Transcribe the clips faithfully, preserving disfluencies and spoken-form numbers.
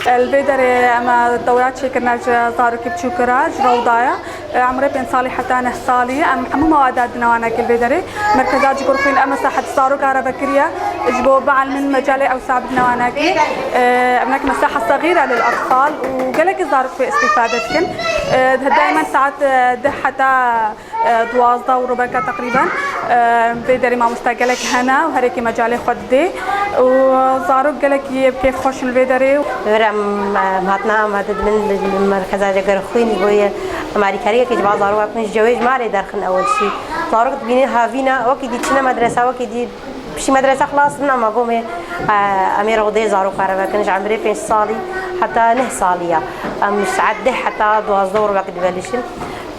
Li vê derê em dewra çêkirine ji zarokê biçûk re, ji Rewda ye. Emrê pênc salî heta neh salî. Em hemû mewada dine wan, li vê derê merkeza Cigurxwîn, em mesahet zaroka re vekiriye. Ji bo bielmin mecalê ewsa bidine wan. Em nek mesahet segîre lil atfal û gelekî zarok pê îstîfade dikin. Daimen saet deh heta duwazdeh û rubeka teqrîben. Vê derê mamoste gelek hene û herekî mecalê xwe didê û zarok gelekî bi kêf xweş in li vê derê. Were em, em hatina em didin li merkeza Cigurxwîn ji bo yê em alîkariyekê ji ba zarok bikin, ji cewê ji malê derxin ewil şî. Zarok dibînin havîna, wekî dî çine medresa, wekî dî piştî medresa xilas bin, em a gomê, e, em ê rewdeyê zaroka re vekin, ji emrê pênc salî heta neh salî ya. Em ji saet deh heta duwazdeh û rubek dibelişin.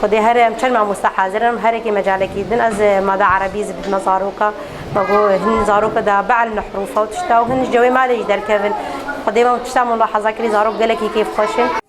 Xwedê her em çend mamoste hazir in, herekî mecalekî din, ez, e, mada erebî zî bidime zaroka. Me got, hin zaroka da bielmine hurûfa û tişta û hin ji cewê malê jî derkevin. Xwedê me tişta mulahaza kirî, zarok gelekî kêfxweş in.